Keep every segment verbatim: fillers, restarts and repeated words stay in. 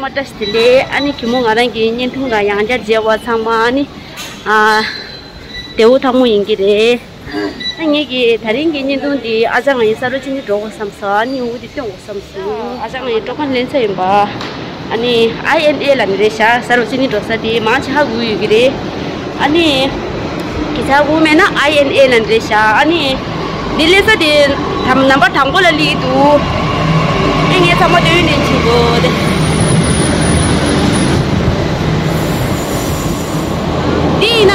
མ་བཀྲ་ཤིས་བདེ་ལེགས། ཨ་ནི་གུས་མོ་ང་རང་གི་བརྙན་ཐུང་ལ་ཡང་བསྐྱར་མཇལ་བ་ཚང་མ་ཨ་ནི་ཨ་བདེ་པོ་ཐང་མོ་ཡིན་གྱི་རེད། ཨ་ངེད་ཀྱི་ད་རིང་གི་བརྙན་ཐུང་འདི་ཨ་ཅག་ང་ཡི་ས་རོ་ཅི་ནི་འགྲོ་དགོས་བསམ་སོང་། ཨ་ནི་འུ་དེ་སྟོན་དགོས་བསམ་སོང་། ཨ་ཅག་ང་ཡི་སྤྲོ་ཁང་ལེན་ཚ་ཡིན་པ། ཨ་ནི་ཨའི་ཨེན་ཨེ་ལ་ནི་རེད་ཤག་ས་རོ་ཅི་ནི་འགྲོ་ས་དེ་མང་ཆེ་ཧ་གོ་ཡོད་ཀྱི་རེད། ཨ་ནི་གི་ཚ་བོ་མེད་ན་ཨའི་ཨེན་ཨེ་ལ་འདྲེ་ཤ། ཨ་ནི་འདི་ལས་ས་དེ་དམ་ནམ་པར་དང་པོ་ལ་ལི་འདུག་ཨེ་ངས་ཚང་མ་སྟོན་ནས་ཕྱིན་གོ་དེ། འདི་ཡིན་ན།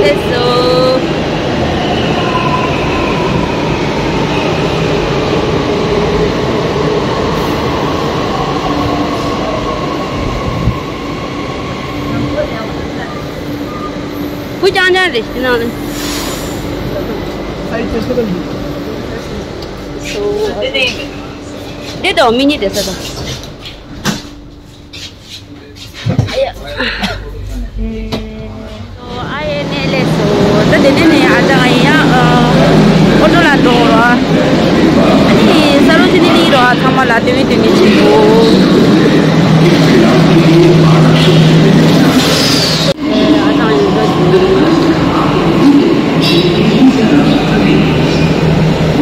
ལེགས་སོ། བུ་རྐྱང་རྐྱང་རེད་ཤི་ནང་ལ། འདི་དང་མི་གཉིས་དེ་ས་དང་། ཨ་ཡ། ཨ་ཡེ་ནས་ལས་སོ། ད་དེ་ནས་ནས་ཨ་ཅག་ཡང་ཨོ་ཊོ་ལ་འགྲོ་རོགས། ཨ་ནི་ས་རུ་ཅི་ནི་ནི་རོགས་ཚང་མ་ལ་དེ་བས་དེ་ནས་ཕྱིན་འགྲོ། ཨ་ཅག་ཡང་འགྲོ་བཞིན་འདུག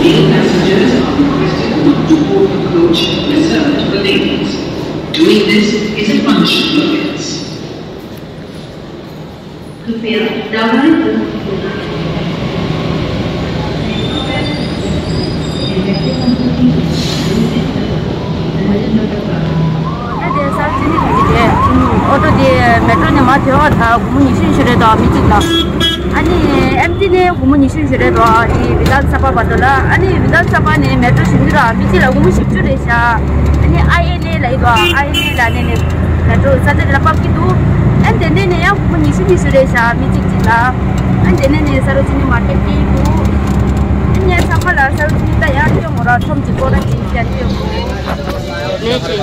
All passengers are requested not to board the coach reserved for ladies. Doing this is a punishable offense. कृपया दावाई पर ཨ་དེ་ས་ཅི་ནི་ག་གི་དེ་ཨོ་ཊོ་དེ་མེ་ཊོ་ནས་མར་ཐོན་བ་ད་སྒོར་མོ་ཉི་ཤུ་ཉི་ཤུ་རེད་དོ་མི་གཅིག་ལ། ཨ་ནི་ཨེམ་ཊི་ནས་སྒོར་མོ་ཉི་ཤུ་ཉི་ཤུ་རེད་དོ། ཨ་ནི་བི་དྷན་ས་བྷ་བར་དུ་ལ། ཨ་ནི་བི་དྷན་ས་བྷ་ནས་མེ་ཊོ་ཞིག་འདི་ར་མི་གཅིག་ལ་སྒོར་མོ་བཞི་བཅུ་རེད་ཤག་ཨ་ནི་ཨའི་ཨེན་ཨེ་ལ་ཡིན་དོ། ཨའི་ཨེན་ཨེ་ལ་ནས་ནས་མེ་ཊོ་ས་ཆ་དེ་ལ་བབས་ཀྱི་འདུག་ཨ་ནི་དེ་ནས་ནས་ཡང་སྒོར་མོ་ཉི་ཤུ་ཉི་ཤུ་རེད་ཤག་མི་གཅིག་གཅིག་ལ། ཨ་ནི་དེ་ནས་ནས་ས་རུ་ཅི་ནི་མར་ཀེཊ་སྐྱེལ་འདུག་ཨ་ནི་ཚང་མ་ལ་ས་རུ་ཅི་ནི་ད་ཡང་སྟོན་མོ་ར་ཁྲོམ་གྱི་སྐོར་ར་ཅིག་བཤད་ཡོད་གོ་ནས་ཅི།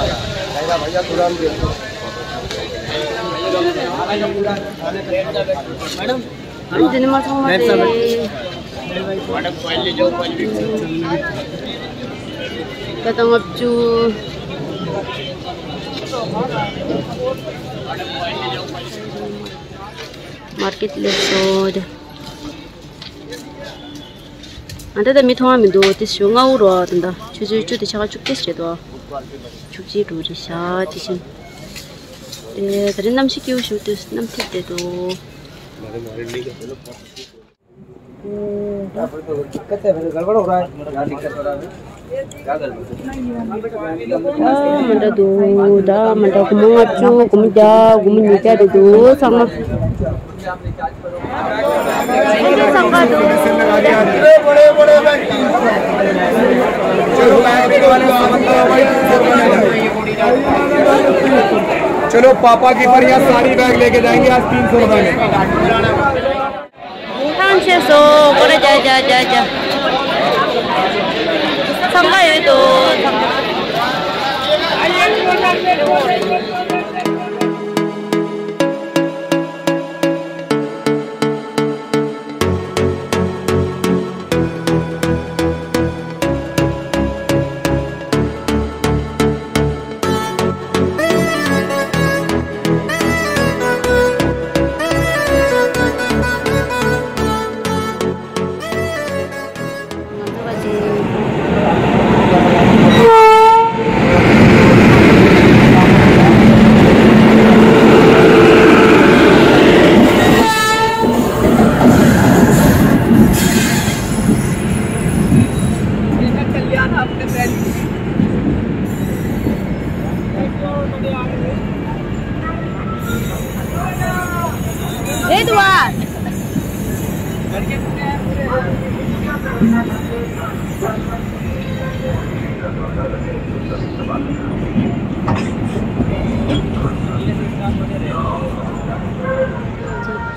ཨ་ནི་དེ་ནས་མར་ཚང་མ་རེད། ད་ལྟ་ལྔ་བཅུ། མར་ཀེཊ་ལས་སོ་དེ། ཨ་ད་ལྟ་མི་མཐོང་བ་མི་འདུག་དེ་ཞོ་ལྔ་འུ་རོ་ད་ལྟ་ཆུ་ཚོད་བཅུ་དེ་ཆ་ག་བཅུ་གཅིག་རེད་དོ། བཅུ་གཅིག་འགྲོ་རེད་ཤག་ཅི་ཞིམ། དེ་ད་རིང་གནམ་གཤིས་སྐྱིད་པོ་ཞིག་འདུག་གནམ་ཐིབས་བསྡད་འདུག་ཨ་མ་འདྲ་འདུག་ད་མ་འདྲ་སྒོར་མོ་ལྔ་བཅུ། སྒོར་མོ་བརྒྱ། སྒོར་མོ་ཉིས་བརྒྱ་རེད་འདུག་ཚང་མ། चलो, पापा की बढ़िया साड़ी बैग लेके जाएंगे आज तीन सौ रुपए में। ཐང་ཆད་སོ། ཀོ་རེ་རྒྱ་རྒྱ་རྒྱ་རྒྱ། འཚང་ཁ་ཡོད་དོ། འཚང་ཁ། རེད་འདུག་བ།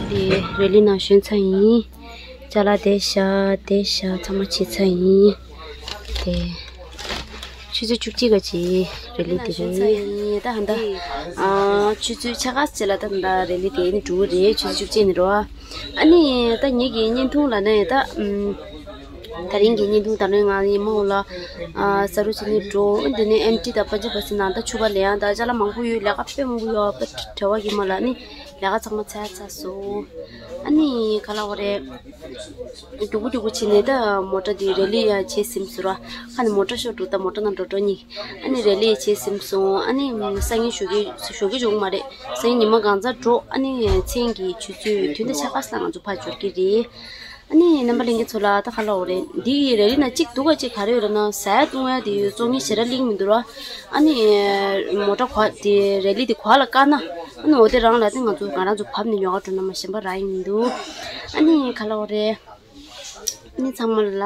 དེ་རེ་ལི་ནང་ཞོན་ཚར་ཡིན། ཅ་ལག་དེ་ཤ་དེ་ཤ་ཚང་མ་བྱས་ཚར་ཡིན། དེ། ཆུ་ཚོད་བཅུ་གཅིག་ག་ཅིག་རེ་ལི་དེ་རེད། ད་ཧ་ད། ཨ་ཆུ་ཚོད་ཕྱེད་ཀ་ཅིག་ལ་ད་ད་རེ་ལི་དེ་ནི་འགྲོ་གི་རེད། ཆུ་ཚོད་བཅུ་གཅིག་ནི་རོ། ཨ་ནི་ད་ངེད་ཀྱི་བརྙན་ཐུང་ལ་ནི་ད་ཨམ། ད་རིང་གི་བརྙན་ཐུང་ད་ལོའི་ང་ཡི་མ་འོ་ལ་ས་རུ་ཆེན་ནས་འགྲོ། འདི་ནས་ཨེམ་ཊི་དང་པ་ཇི་པ་སི་ནང་ད་ཆུ་བ་ལེ་ཡང་ད་ཅ་ལག་མང་པོ་ཡོད། ལས་ཀ་དཔེ་མང་པོ་ཡོད་པ་བྲེལ་བ་གི་མ་ལ་ནི་ལས་ཀ་ཚང་མ་ཚར་ཚར་སོང་། ཨ་ནི་ག་ལ་འོ་རེད། རྒྱུག་པོ་རྒྱུག་པོ་བྱས་ནས་ད་མོ་ཊ་དེ་རེ་ལི་ཡ་བྱས་ཟིན་སོང་ར། ཁ་ནས་མོ་ཊ་ཤོར་འགྲོ། ད་མོ་ཊ་ནང་འགྲོ་འགྲོ་གཉིས། ཨ་ནི་རེ་ལི་བྱས་ཟིན་སོང་། ཨ་ནི་སང་ཉིན་ཞོགས་ཀས་ཞོགས་ཀས་ཞོགས་མ་རེད། སང་ཉིན་ཉི་མ་གང་ཚ་འགྲོ། ཨ་ནི་མཚན་གྱི་ཆུ་ཚོད་བདུན་དང་ཕྱེད་ཀ་ཙམ་ལ་ང་ཚོ་ཕར་འབྱོར་གྱི་རེད། ཨ་ནི་རྣམ་པ་ལྷན་རྒྱས་ཚོ་ལ་ད་ག་ལ་འོ་རེད། འདི་ཡི་རེ་ལི་ན་གཅིག་སྡུག་ག་གཅིག་ག་རེ་ཡོད་རེད་ན། ཟ་ཡ་བཏུང་ཡ་དེ་བཙོང་མཁན་ཞེ་དྲག་སླེབས་མི་འདུག་ར། ཨ་ནི་མོ་ཊ་གོ་དེ་རེ་ལི་དེ་གོ་ལ་བཀག་ན། ཨ་ནི་འོ་དེ་རང་ལ་དེ་ང་ཚོ་ང་རང་ཚོ་བབས་ནས་ཉོ་ག་འགྲོ་ན་མ་གཞན་པ་རག་ཡི་མི་འདུག་ཨ་ནི་ག་ལ་འོ་རེད། ཨ་ནི་ཚང་མ་ལ།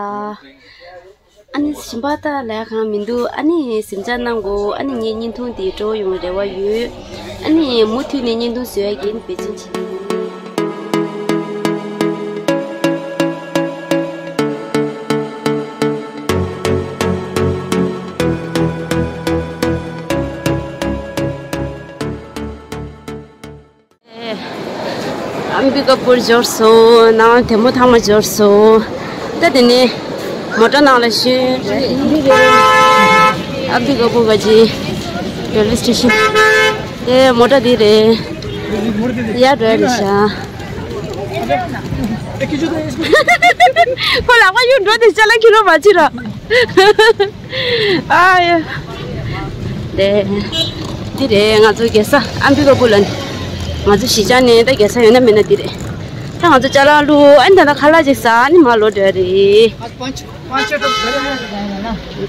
ཨ་ནི་གཞན་པ་ད་ལས་གང་མི་འདུག་ཨ་ནི་གཟིམ་འཇག་གནང་གོ། ཨ་ནི་ངའི་བརྙན་ཐུང་འདི་སྤྲོ་བོ་ཡོང་བའི་རེ་བ་ཡོད། ཨ་ནི་མུ་མཐུད་ནས་བརྙན་ཐུང་བཟོ་ཡ་གི་འབད་བརྩོན་བྱེད། ཨམ་བི་ཀ་པུར་འབྱོར་སོང་། ནང་དེ་མོ་ཐང་མ་འབྱོར་སོང་། ད་དེ་ནས་མོ་ཊ་ནང་ལ་ཤོད། ཨམ་བི་ཀ་པུར་ག་ཅི་རེལ་ཝེ་སི་ཊེ་ཤན། དེ་མོ་ཊ་དེ་རེད། ཡར་འགྲོ་ཡ་རེད་ཤག་ཁོ་ལག་པ་གཡུག་འགྲོ་དེ་ཅ་ལག་ཁྱེར་རོགས་མ་བྱེད་ར། ཨ་ཡ། དེ། འདི་རེད་ང་ཚོ་རྒྱལ་ས་ཨམ་བི་ཀ་པུར་ལ་ནི། ང་ཚོ་གཞིས་ཆགས་ནས་ད་རྒྱལ་ས་ཡོད་ན་མེད་ན་འདི་རེད། ད་ང་ཚོ་ཅ་ལག་བླུགས། ཨ་ནི་ད་ལྟ་ཁ་ལག་ཅིག་ཟ། ཨ་ནི་མར་ལོག་འགྲོ་ཡ་རེད།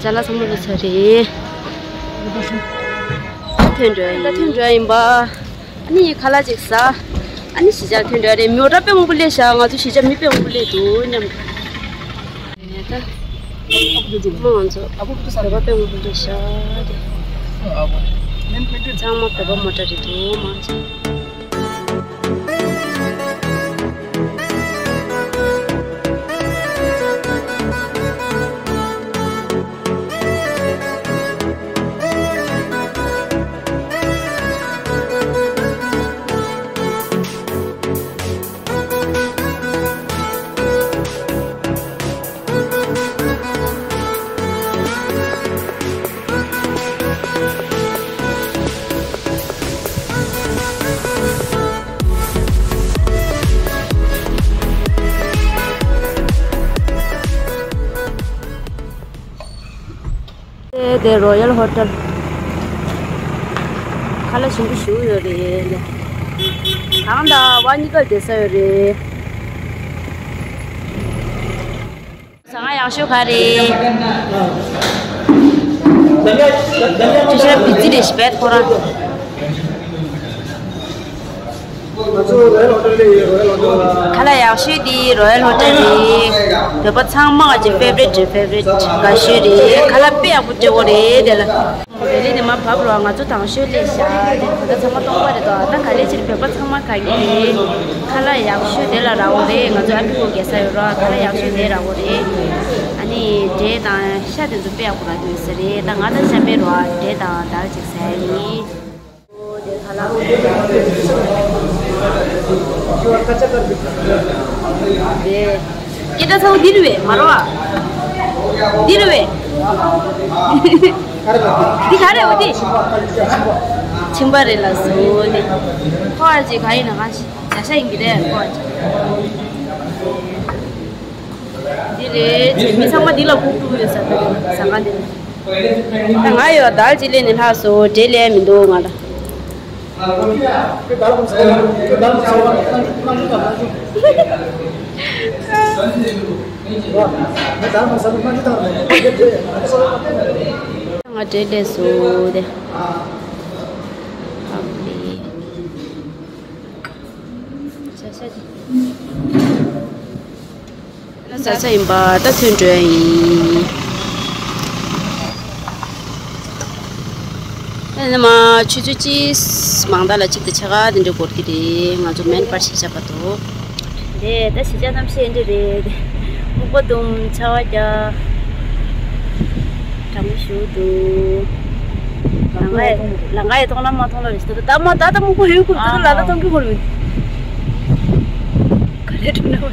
ཅ་ལག་ཚང་མ་བླུགས་ཚར་རེད། ད་ཐོན་འགྲོ་ཡ་ཡིན། ད་ཐོན་འགྲོ་ཡ་ཡིན་པ། ཨ་ནི་ཁ་ལག་ཅིག་ཟ། ཨ་ནི་གཞིས་ཆགས་ཐོན་འགྲོ་རེད། མོ་ཊ་དཔེ་མང་པོ་སླེབས་ཤག་ང་ཚོ་གཞིས་ཆགས་མི་དཔེ་མང་པོ་སླེབས་འདུག་སྙམ། ད་མོ་ང་ཚོ་བོད་པ་དཔེ་མང་པོ་སླེབས་ཤག་དེ། ཚང་མ་བོད་པ་མོ་ཊ་རེད་འདུག་མང་ཆེ། དེ་རོ་ཡལ་ཧོ་ཊེལ། ཁ་ལག་ཞིམ་པོ་ཞིག་ཡོད་རེད། གང་དང་བ་གཉིས་ཀ་བསྡད་ས་ཡོད་རེད། ཟ་ཁང་ཡག་ཤོས་ག་རེད། ཁྱོད་ཤ་བི་ཙི་རེད་ཤི་བེད་ཁོ་རང་། ང་ཚོ་རོ་ཡལ་ཧོ་ཊེལ་ལ་ཡོད། རོ་ཡལ་ཧོ་ཊེལ་ལ། ཁ་ལག་ཡག་ཤོས་དེ་རོ་ཡལ་ཧོ་ཊེལ་རེད། བོད་པ་ཚང་མ་གི་ཕེ་ཝ་རིཊ་རེད། ཕེ་ཝ་རིཊ་དགའ་ཤོས་རེད། ཁ་ལག་དཔེ་ཡག་པོ་སྤྲད་ཡོད་རེད་དེ་ལ། རེ་ལི་ནས་མར་བབས་རོགས། ང་ཚོ་དང་ཤོས་སླེབས་ཤག་དེ་ད་ལྟ་ཚང་མ་སྟོང་པ་རེད་དོ། ད་ག་ལེ་ཕྱིར་བོད་པ་ཚང་མ་ག་གི་རེད། ཁ་ལག་ཡག་ཤོས་དེ་ལ་རག་ཡོད་རེད། ང་ཚོ་ཨ་ཕི་གོ་རྒྱལ་ས་ཡོད་རོགས། ཁ་ལག་ཡག་ཤོས་དེ་རག་ཡོད་རེད། ཨ་ནི་འབྲས་དང་ཤ་དེ་ཚོ་དཔེ་ཡག་པོ་རག་གི་ཡོད་ས་རེད། ད་ང་དང་ཤ་མེད་རོགས། འབྲས་དང་དར་ཅིག་ཟ་ཡ་ཡིན། སྐད་གྲགས་ཚ་བོ་འདི་རེད་པས། མ་རོ་ཨ། འདི་རེད་པས། འདི་ག་རེ་འོ་འདི། མཆིན་པ་རེད་ལགས་སོ་འདི། ཁོ་ཨ་ཅེ་ག་ཡིན་ན་གང་ཞིག་བྱ་ཤ་ཡིན་གྱི་རེད་ཁོ་ཨ་ཅེ། འདི་རེད་ཅེས་མི་ཚང་མ་འདི་ལ་སྒུག་ཐུབ་ཡོད་ས་རེད། ཟ་ཁང་འདི་ལ། ད་ང་ཡོད་དར་ཅིག་ལེན་ནས་ལྷག་སོ། འབྲས་ལེན་མི་འདུག་ང་ལ། ང་འབྲས་ལེན་སོང་སྟེ། ཨ་ལེ། ས་ཆ་ཡིན་པ་ད་ཐོན་འགྲོ་ཡ་ཡིན། ཨ་ནི་མ་ཆུ་ཚོད་གཅིག་མང་དག་ལ་གཅིག་དང་ཕྱེད་ཀ་དེ་འདྲ་འགོར་གྱི་རེད། ང་ཚོ་མེན་པར་གཞིས་ཆགས་པ་འདུག་དེ་ད་གཞིས་ཆགས་གནམ་གཤིས་འདི་རེད། སྨུག་པ་འདུག་ཆར་པ་རྒྱག་གྲང་མོ་ཞེ་པོ་འདུག་ལམ་ཁ་ཡ་ལམ་ཁ་ཡ་མཐོང་ལམ་མ་མཐོང་ལ་རེད། ད་ད་མ་ད་ད་སྨུག་པ་ཡོད་ཁུལ་ད་ད་ལ་ད་མཐོང་གི་ཁུལ་མིན། ག་རེ་འགྲིག་ན་བ།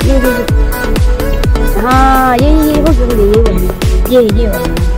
ཡེ་ཡེ་ཡེ། ཨ་ཡེ་ཡེ་ཡེ། ཧོ་ཟེར་གི་འདུག་ཡེ་ཡེ་ཡེ། ཡེ་ཡེ་ཡེ།